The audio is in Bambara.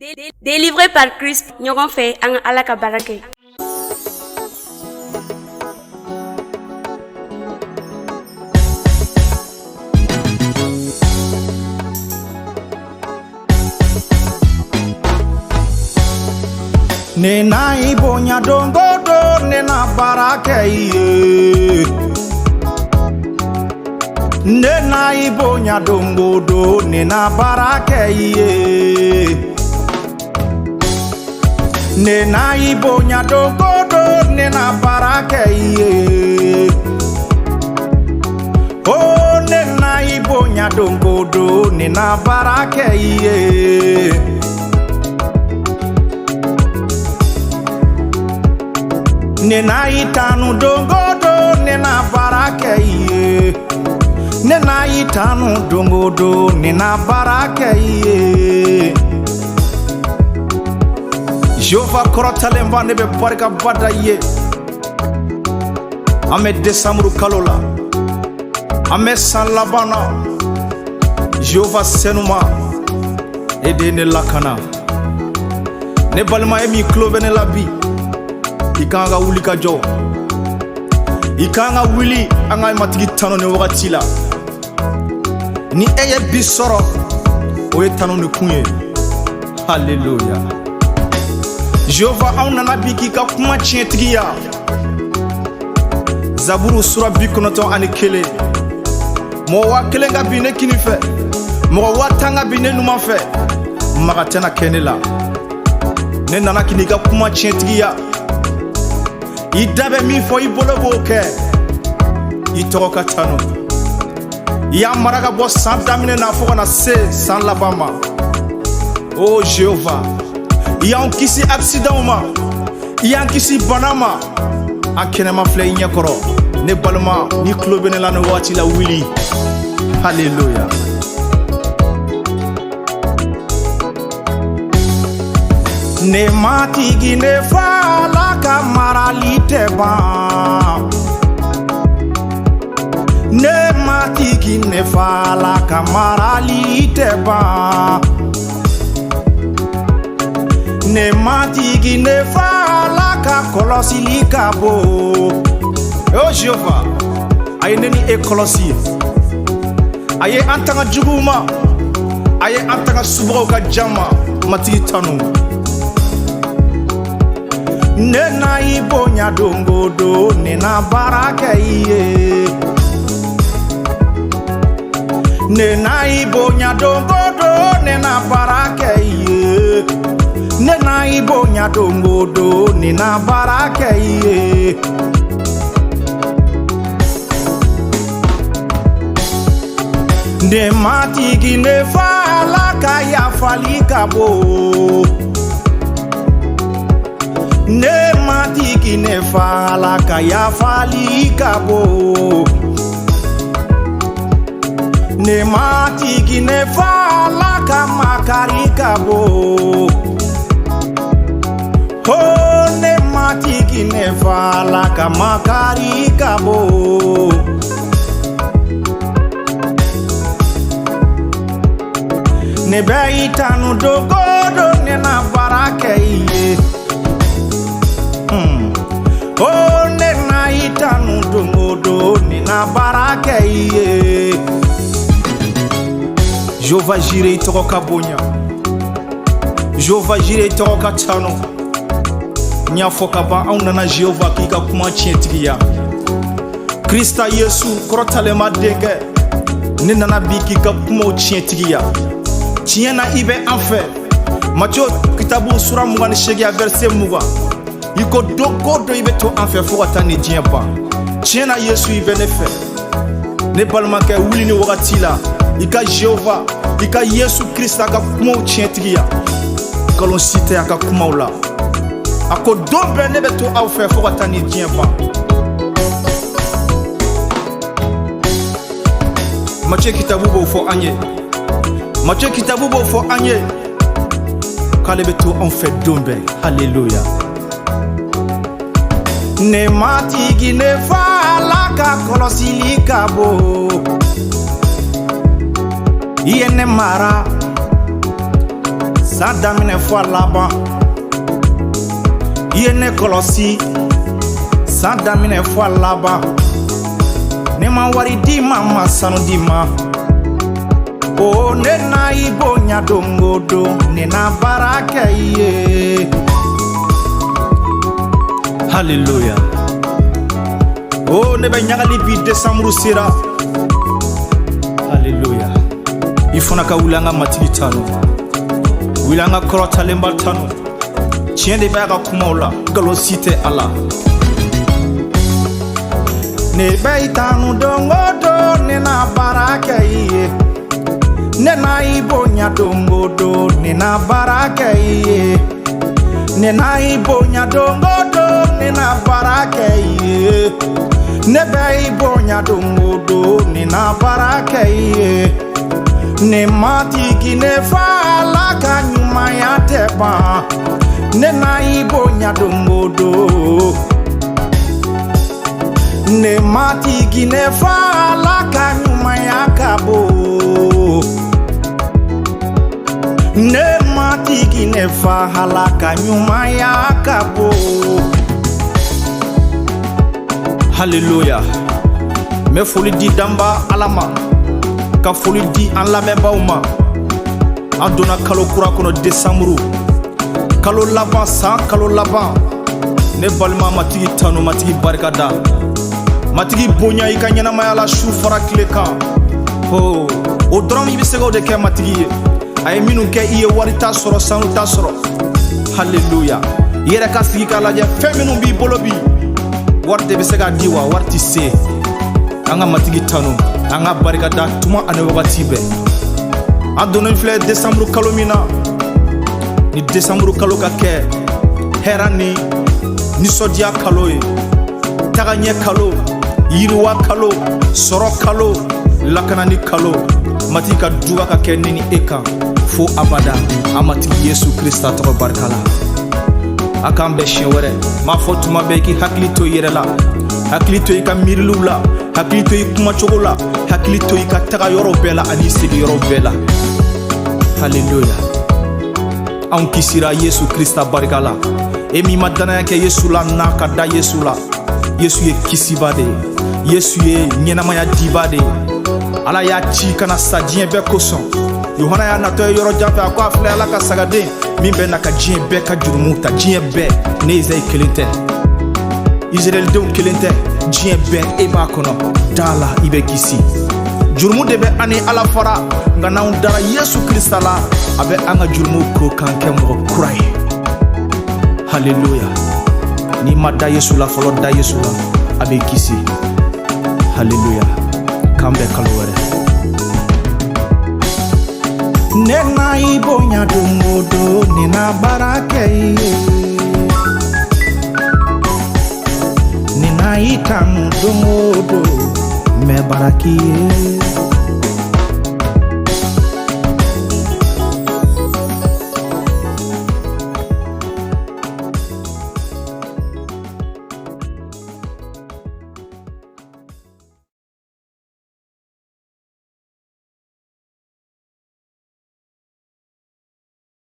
Délivré par Christ, ɲɔgɔn fɛ an ka Ala ka baara kɛ. Ne na i bonya don o don, ne na baara kɛ i ye. Ne na i bonya don o don, ne na baara kɛ i ye. Ne na i bonya don o don, ne na baara kɛ i ye. Oh, ne na i bonya don o don, ne na baara kɛ i ye. Ne na i tanu don o don, ne na baara kɛ i ye. Ne na i tanu don o don, ne na baara kɛ i ye. Jehova kɔrɔtalenba, ne bɛ barikaba da i ye. An bɛ desanburu kalo la, an bɛ san laban na. Jehova senuma, e de ye ne lakana. Ne balima, e min tulo bɛ ne la bi, i kan ka wuli ka jɔ, i kan ka wuli an ka Matigi tanu ni wagati la. Ni e ye bi sɔrɔ, o ye tanu ni kun ye. Haleluya. Jehova, anw nana bi k'i ka kuma tiɲɛtigiya. Zaburu sura 91: mɔgɔ 1000 ka bin ne kini fɛ, mɔgɔ 10,000 ka bin ne numan fɛ, maga tɛna kɛ ne la. Ne nana k'i ka kuma tiɲɛtigiya. I da bɛ min fɔ, i bolo b'o kɛ. I tɔgɔ ka tanu. I y'an mara ka bɔ san daminɛ na fo ka na se san laban ma. O Jehova, i y'an kisi accident ma, i y'an kisi bana ma, an kɛnɛma filɛ i ɲɛkɔrɔ. Ne balima, ni tulo bɛ ne la nin waati la, wuli. Haleluya. Ne Matigi, ne fa Ala ka marali tɛ ban. Ne Matigi, ne fa Ala ka marali tɛ ban. Ne Matigi, ne fa Ala ka kɔlɔsili ka bon. O Jehova, a ye ne ni e kɔlɔsi, a ye an tanga juguw ma, a ye an tanga subagaw ka jan ma. Matigi tanu. Ne na i bonya don o don, ne na baara kɛ i ye. Ne na i bonya don o don, ne na baara kɛ i ye. Ne na i bonya don o don, ne na baara kɛ i ye. Ne Matigi, ne fa Ala ka yafali ka bon. Ne Matigi, ne fa Ala ka yafali ka bon. Ne Matigi, ne fa Ala ka makari ka bon. Oh, ne Matigi, ne fa Ala ka makari ka bon. Ne bɛ i tanu don o don, ne na baara kɛ i ye. Oh, ne na i tanu don o don, ne na baara kɛ i ye. Jehova Jire, i tɔgɔ ka bonya. Jehova Jire, i tɔgɔ ka tanu. N y'a fɔ ka ban, anw nana Jehova k'i ka kuma tiɲɛtigiya. Krista Yesu kɔrɔtalenba denkɛ, ne nana bi k'i ka kumaw tiɲɛtigiya. Tiɲɛ na, i bɛ an fɛ. Matiyo kitabu sura 28, a verset 20, i ko don ko don i bɛ to an fɛ fo ka taa ni diɲɛ ban. Tiɲɛ na, Yesu, i bɛ ne fɛ. Ne balimakɛ, wuli ni wagati la, i ka Jehova, i ka Yesu Krista ka kumaw tiɲɛtigiya. Nkalon si tɛ a ka kumaw la. A ko don bɛɛ ne bɛ to aw fɛ fo ka taa ni diɲɛ ban. Matiyo kitabu b'o fɔ an ye. Matiyo kitabu b'o fɔ an ye k'ale bɛ to anw fɛ don bɛɛ. Haleluya. Ne Matigi, ne fa Ala ka kɔlɔsili ka bon. I ye ne mara. San daminɛ fɔ a laban, i ye ne kɔlɔsi. San daminɛ fɔ a laban, ne ma wari d'i ma, ma sanu d'i ma. O ne na i bonya don o don, ne na baara kɛ i ye. Haleluya! O ne bɛ ɲagali bi, desanburu sera. Haleluya! I fana ka wuli, an ka Matigi tanu, wuli an ka kɔrɔtalenba tanu. Tiɲɛ de b'a ka kumaw la, nkalon si tɛ a la. Ne bɛ i tanu don o don, ne na baara kɛ i ye. Ne na i bonya don o don, ne na baara kɛ i ye. Ne na i bonya don o don, ne na baara kɛ i ye. Ne bɛ i bonya don o don, ne na baara kɛ i ye. Ne Matigi, ne fa, Ala ka ɲumanya tɛ ban. Ne na i bonya don o don. Ne Matigi, ne fa, Ala ka ɲumanya ka bon. Ne Matigi, ne fa, Ala ka ɲumanya ka bon. Haleluya! N bɛ foli di danba Ala ma, ka foli di an lamɛnbaaw ma. An donna kalo kura kɔnɔ, desanburu kalo laban, san kalo laban. Ne balima, Matigi tanu, Matigi barika da, Matigi bonya i ka ɲɛnamaya la, su fara tile kan. Ho, o dɔrɔn i bɛ se k'o de kɛ Matigi ye. A ye minnu kɛ i ye, wari t'a sɔrɔ, sanu t'a sɔrɔ. Haleluya! I yɛrɛ ka sigi k'a lajɛ, fɛn minnu b'i bolo bi, wari de bɛ se k'a di wa? Wari tɛ se. An ka Matigi tanu, an ka barika da tuma ani wagati bɛɛ. An donnen filɛ desanburu kalo min na, ni desanburu kalo ka kɛ hɛra ni nisɔndiya kalo ye, tagaɲɛ kalo, yiriwa kalo, sɔrɔ kalo, lakanani kalo. Matigi ka duba ka kɛ ne ni e kan fo abada, an Matigi Yesu Krista tɔgɔ barika la. A k'an bɛn siɲɛ wɛrɛ. M'a fɔ tuma bɛɛ k'i hakili to i yɛrɛ la, hakili to i ka miiriliw la, hakili to i kumacogo la, hakili to i ka taga yɔrɔw bɛɛ la ani segi yɔrɔw bɛɛ la. Haleluya! Anw kisira Yesu Krista barika la. E min ma danaya kɛ Yesu la, n'a ka da Yesu la. Yesu ye kisiba de ye, Yesu ye ɲɛnamaya diba de ye. Ala y'a ci ka na sa diɲɛ bɛɛ kosɔn. Yohana y'a natɔ ye yɔrɔ jan fɛ, a ko: "A filɛ, Ala ka sagaden min bɛ na ka diɲɛ bɛɛ ka jurumuw ta." Diɲɛ bɛɛ, ne Izayi kelen tɛ, Israɛlidenw kelen tɛ, diɲɛ bɛɛ, e b'a kɔnɔ. Da la, i bɛ kisi. Jurumu de bɛ an ni Ala fara, nka n'anw dara Yesu Krista la, a bɛ an ka jurumuw ko k'an kɛ mɔgɔ kura ye. Haleluya! N'i ma da Yesu la fɔlɔ, da Yesu la, a b'i kisi. Haleluya! K'an bɛn kalo wɛrɛ. Ne na i bonya don o don, ne na baara kɛ i ye. Ne na i kanu don o don, n bɛ baara k'i ye.